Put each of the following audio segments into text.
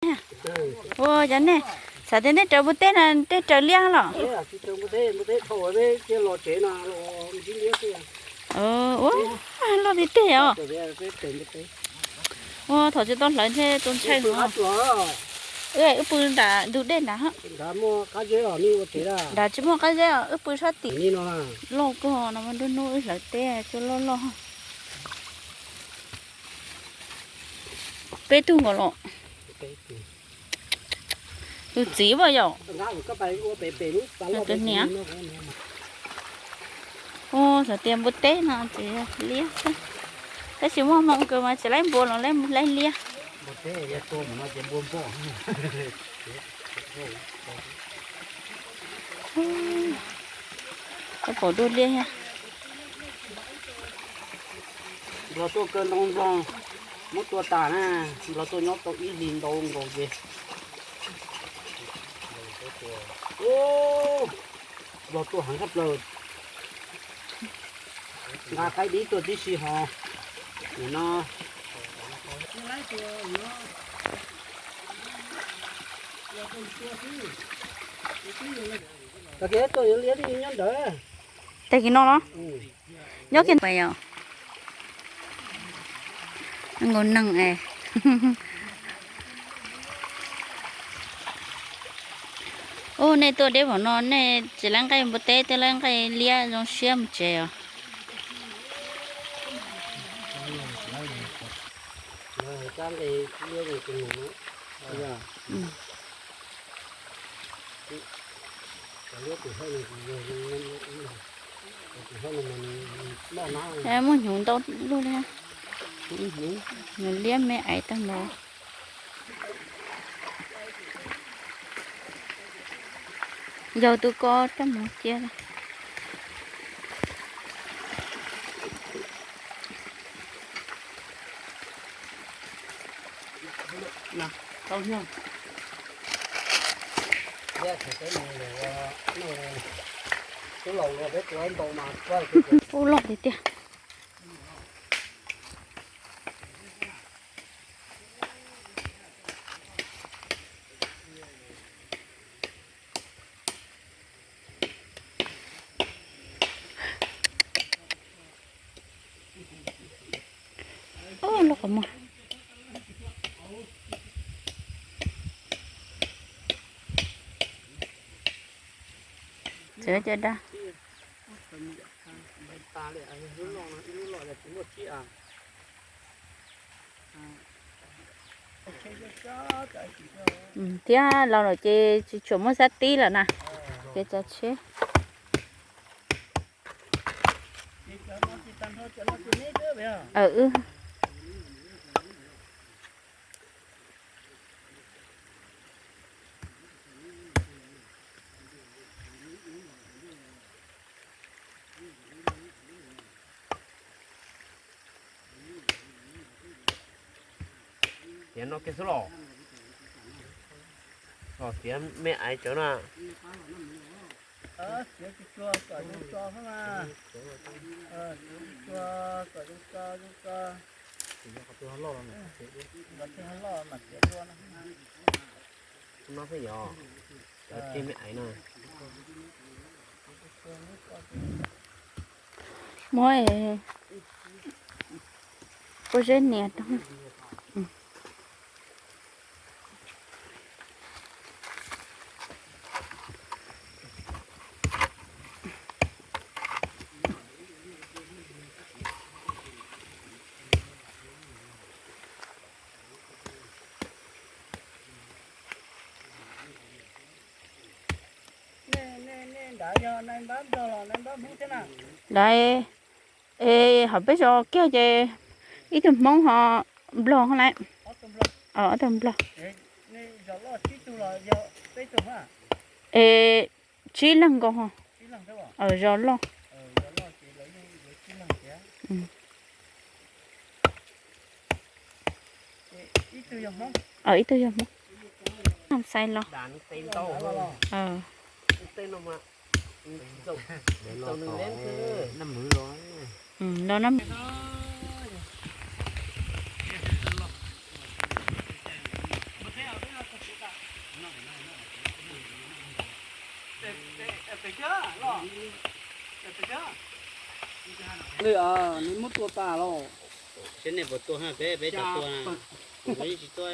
Ua cas nej xav tias nej raws npua teb no tej raws liab los? Ua, loj tiag tiag os. Ua, thaum tsis tau hlawv ntshe tus ntshai no. Wb pw nram ntug dej nrad. Nrad tsis muaj qab zeb os, wb pw sab tim. Loj kawg no, nruab hnub wb hlawv teb cua loj loj. Peb tug nkaus los. Tus txiv as yom. Tus niam. Ua, xav tias npua teb no ces liab xwb. Tab sis muaj hmoo kawg mas tsis laib npua los laib liab. Pom dua liab thiab. Nplog tuaj kaw ntoo nplog muab tua tas na, nplog tuaj nyob tau ib hlis ntau nkaus ces. Nplog tuaj heev tshaj plaws. Nqa qaib dib tuaj tib si ho. Nim no. Tag kis tuaj yuav liab nyob ntawd. Tag kis no los? Nyob kiag ntawd yom. Nkaus neeg es. Ub, nej tuaj deb npaum no nej tsis laib nqaij npua teb, twb laib nqaij liab zoo siab mus tsev os. Muaj hnyuv ntau luaj li. Nws liab me aiv tag npaum. Yog tus ko coj mus cia. Ub, loj tiag tiag. Ub, loj qhov muag. Txiav caj dab. Thiab laus lawm ces tsis tshua muaj xab tib lawm na. Ces tso tsheb. Tiav no kiag xwb los. Los tiav me aiv tsawv na. No xwb yog, cov me aiv no. Muab pob zeb nias rau. Nrad, es hom peb zos kiag ces ib tug Hmoob ho Nplog lawm. Ob tug Nplog. Es tsib leeg nkaus ho. Zos loj. Ib tug yog Hmoob. Xais los. Los na. Li, nws muab tua tas los? Seb nej puas tua, peb peb tsis tua na. Kuv yeej tsis tua.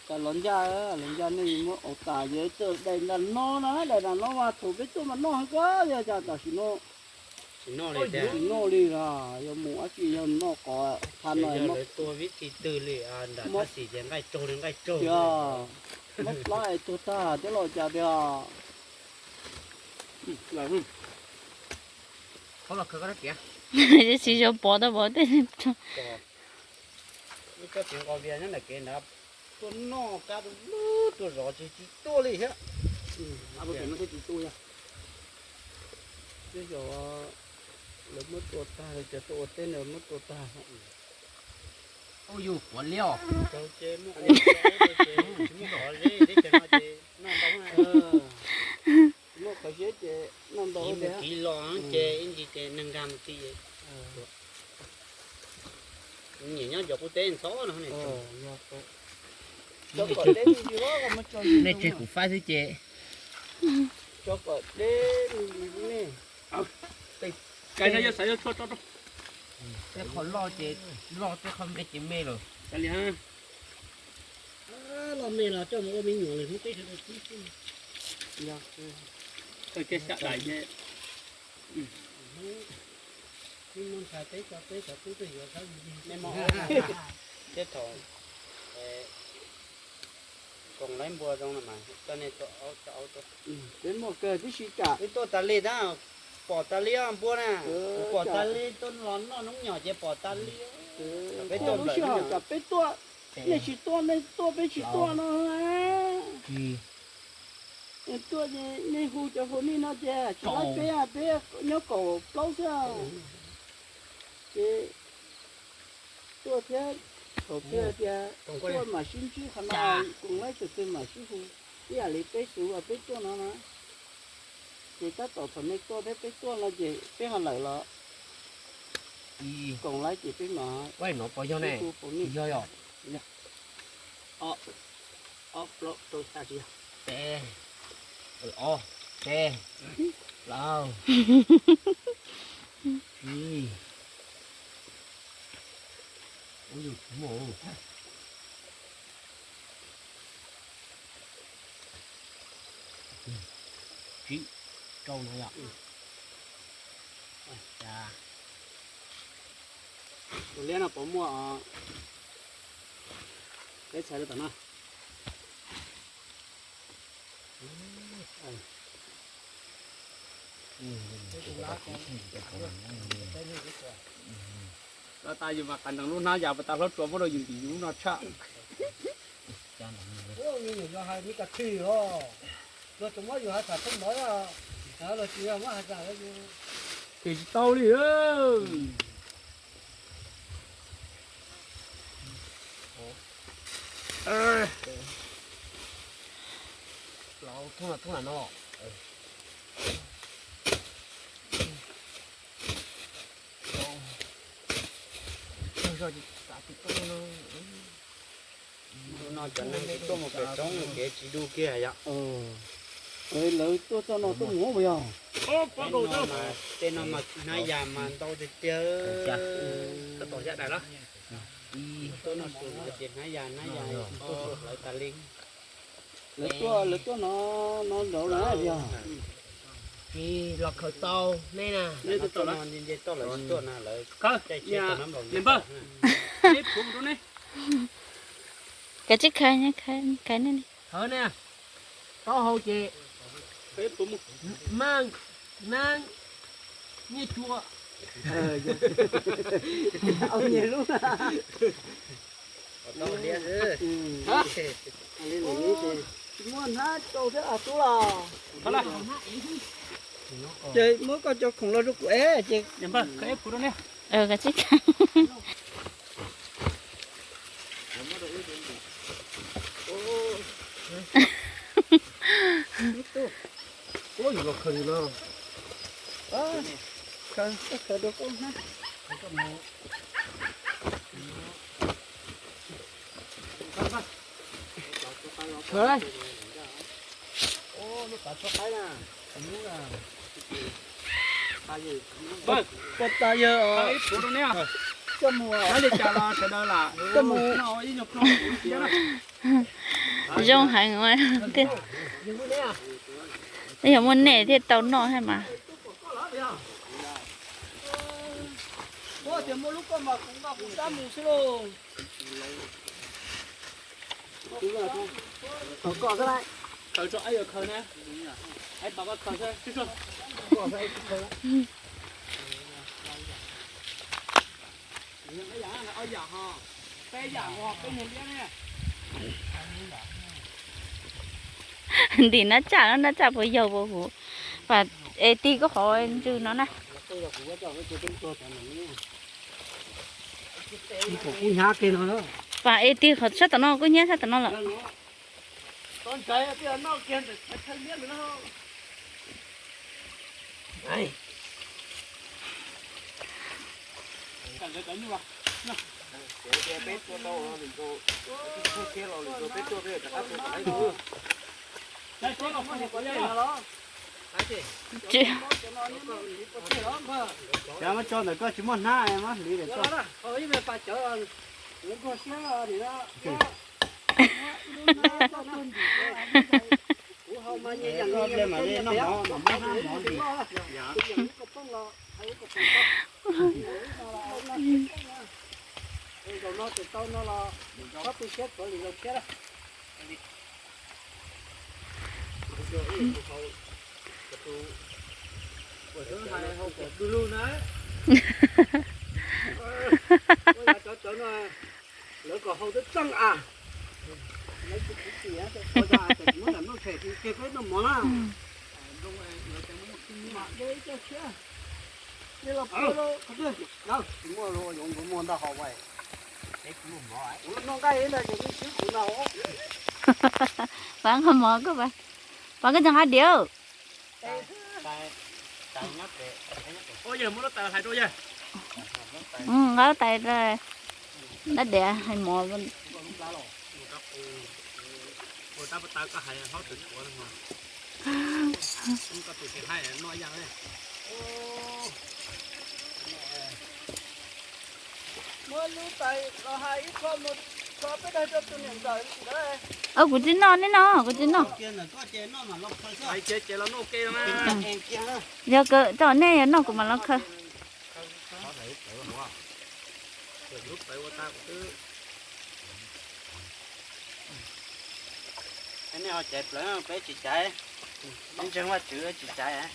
Cas los ncaj, los ncaj nej muab ua tas, yog txawj dai nram no na, dai nram no mas thaum peb tuaj mas noj heev kawg, yog cas tam sim no tsis noj li, tsis noj li los yog mus dab tsi, yog noj qos tha no lawv tua vib txi twg li, nram thaj xim ces nqaij tsaug li nqaij tsaug. Mob plab es tuag tag thiab los cas tiag. Tsis zoo pov tau pov tej. Cov txiv nqos vias nyob ntawm kev ntawd tuaj noj kab tuaj zov tsis tsis tuaj li thiab. Tsis tuaj, yog lawv muab tua tag, cov tuaj ua teb ntawd muab tua tag. Ua yus quav liab os. Tsis muaj qhov zeb teb chaws no ces noj ntau. Tsis muaj qhov zeb ces noj ntau. Mus kiv los ces ib ntsis ces neeg nkag mus txi. Nyiam nyob cov qub teb ntxhov no. Nej tseg kuv faib xwb ces. Cov kom deb li nej. Kais no yog xav yog tshuaj tso rau. Tej qhov loj ces loj, tej qhov me ces me lawm. Xav li ha. Loj me los coj mus ua me nyuam lawm hnub peb sawv daws tib xwb. Yog, tawg kiag xyab dais ces. Hnub muaj ntshai peb tso peb cov tub tuaj yuav sab zi. Tej thaum koom laib npua zoo no mas coj nej tuaj aub coj aub tuaj. Peb muaj kawg tib si kam. Wb tuaj tas li tab, pom tas li os npua na. Pom tas li, tuaj los noj noob nyom ces pom tas li. Peb tuaj lub sij hawm kom peb tuaj, nej tsis tuaj, nej tuaj peb tsis tuaj no. Tuaj ces nej hu cov hu nej no ces tsis laib peb, peb nyob kaum plaub xwb. Ces tuaj thiab, thaum twg tias tuaj mam sib ntsib qhov no, koom laib tus twg mam sib hu. Ib yam li peb xub uas peb tuaj no na, ces tab tom thaum nej tuaj thiab peb tuaj no ces peb ho lawm los koom laib ces peb mam sib hu. Peb yog, yog, ob plaub rau xya tsis yog, peb, ob, peb, plaub, tsib, ub, yus tsis muaj, tsib, rau no yom. Tus liab no puas muaj? Peb txhais rau tom no. Los tas yus mas qas nrees lub hnab yas pas tas hlob tsuas muab rau yus ntim yus lub no tshaj. Tes tsis tau li. Thoob no, thoob no. No cov neeg tsis tuaj mus pem roob kev tsis du kiag yom. Lawv tuaj txoj no tuaj mus puas yog? Tej no mas hnab yas mas ntau tiag tiag. Tuaj no xus no ces hnab yas hnab yas tuaj hlawv tas li. Lawv tuaj, lawv tuaj no, no nraud lawm yog. Tsis los khaws tau nej na. Nce nce toj lawv tsis tuaj na lawv. Npawg, kav tsij khaws, khaws nej li. Khaws ne, taub hau ces maj, nab, nyiaj tsua. Tsis muaj hnab rau thiab tub los. Ces muab koj cov khoom los rau kuv es ces. Kav tsij khaws. Ua yus los khaws li no. Khaws, khaws rau koj hnab. Khaws. Ua tas yawg, coj mus, coj mus. Zoo heev. Yog muaj nej thiaj tau noj thiab mas. Ntim nab tsaj no, nab tsaj puas yaug puas huv. Pas es tig koj qhov ntswg no na. Pas es tig qhov sab tom no, koj hnyiab sab tom no lawm. Cov muab tso ntawm koj tsis muaj hnab, muab hliv ntawm koj. Lawv kom haus twb txeej a. Lawv tsis txiv tias ua cas tes tsis muab nram noj tshem, ces peb noj mov na. Mam de ib co tshiab. De los pab los qhov twg? Tsis muaj, yoov nkaus muag ntag hov. Kuv noj nqaij ntag ces nej swb kuv ntag hov. Pab nqa mov koj, pab koj cov nqa diav. Nqa tais dab diav hais mov. Kuv tsis noj, nej noj, kuv tsis noj. Yog kawg, coj nej yuav noj kuv mam los khaws. Nej ho caiv plaws peb tsis caiv, peb ntseeg Vajtswv tsis caiv.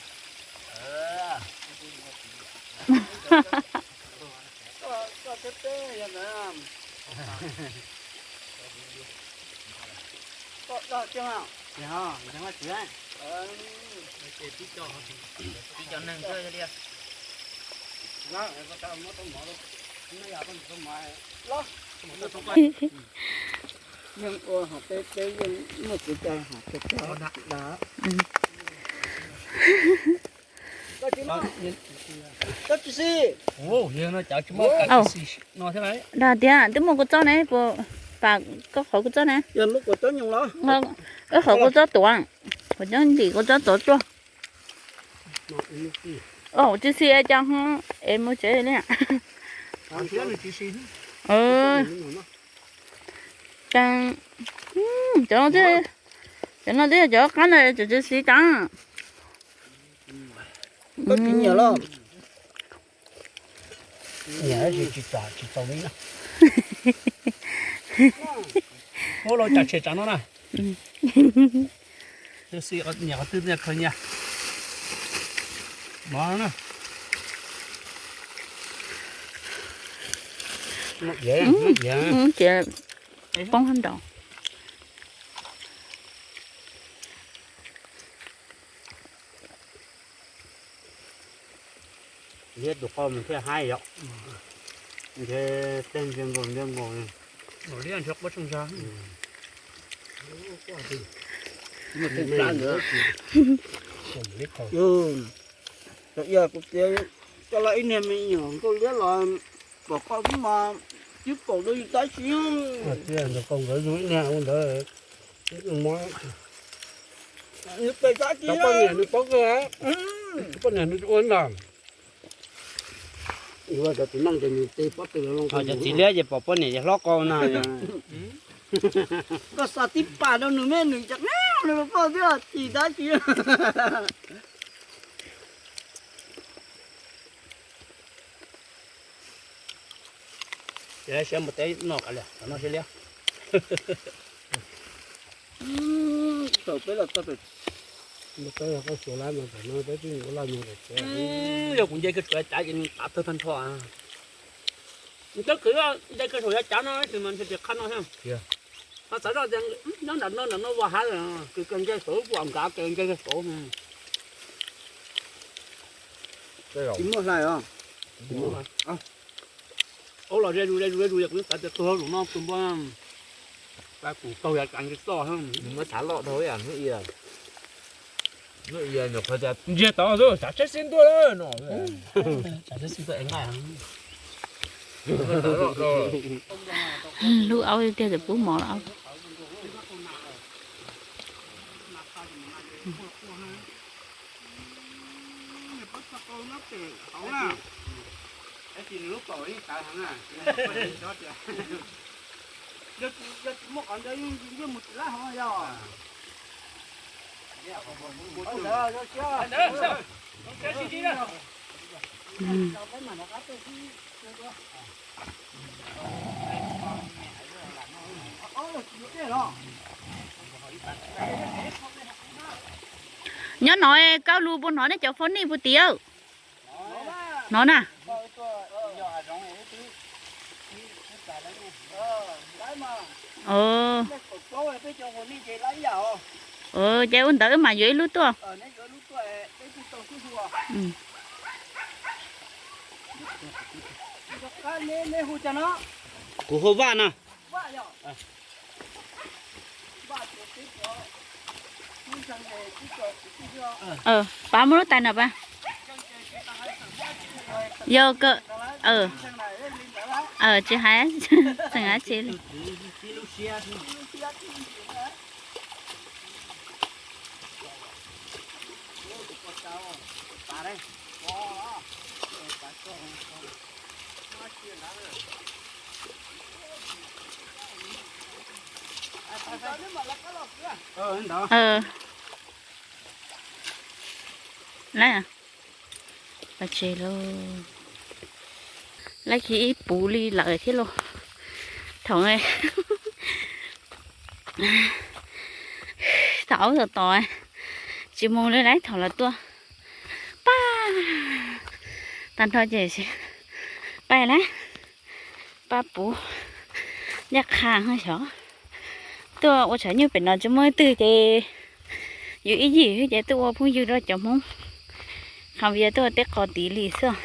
Yeej ua hom peb peb yeej muaj kev cai hom cov cov da. Dag tias twb muaj kua txob ne, puas pam koj qhov kua txob ne? Koj qhov kua txob tuav, kuv coj ntim kua txob tuav tuaj. Tsis xis cas ho es mus tsev li. Cov no twb yog cov qab ntawd, cov tsis xis cas. Nyiam tsis tau li na. Ua los cas tshem tsam no na. Nyiam qhov twg khaws nyias. Mov na. Ces poob hab nraud. Liab tus qau mus thiaj haib yom. Ntshe tej ntsia nkaus ntsia nkaus. Liab ntshe quab tsheej zag. Cov ias kuv tias coj los ib niag me nyuam nkauj liab los kom koj xwb mas twb kaum rau yus tab sis. Nkauj nkawd yug ib niag ua ntawd. Cov poj niam nws paub kawg, poj niam nws ua ntag. Cov txiv liab ces pom poj niam ces hlob qau na. Koj xa tib pam rau nws me nws cas nws poj thiab tsis dab tsi. Ces siab mus teb no kav liam, no siab liab. Thaum peb los txog pem, peb los koj xyuas lab no tam no peb twb ua laj nyoog pem. Yog kuv nce kiag saum yav cav ces nws tav tawg tag nrho. Nws twb khwv nce kiag saum yav cav no tab sis mas ntshe tias qhab no thiab. Ho xav zoj tias nyob nram no nram no ua hav, kws kawg nce saud, ua nkav kawg nce kiag saud. Tsis muaj hlais os. Aub los ze zus ze zus ze zus, kuv xav tias tuag lub zus no tus npua, kuv taug yav cav nce toj. Nws muab xav loj dhau ib yam hnub i, hnub i nyuam qhuav tias ntsiag tod xwb, xav tsheb xib ntuj no. Lub aub tiag tias pub mov los. Nyob no koj lug puas hnov nej cov phone nej puas tim? Hnov na. Ces ua ntawd wb mam yuav ib lub tuaj. Kuv hu Vaj no. Pab muab lub tais no pab. Yog, tsis hais tseem dab tsi li. Lawm, pov tseg lauj. Lawv khi ib puv li lawm thiab lauj. Thaum, thaum aub tom tod tsis mus li lawm, thaum lawv tuaj pab tag nrho ces pab lawm, pab puv ncaj qha xyov. Tuaj ua tshav nyuj pem no tsis muaj leej twg ces yus ib yim xwb ces tuaj ua phooj ywg rau cov Hmoob Qhas Vias tuaj teb qos tid li xwb.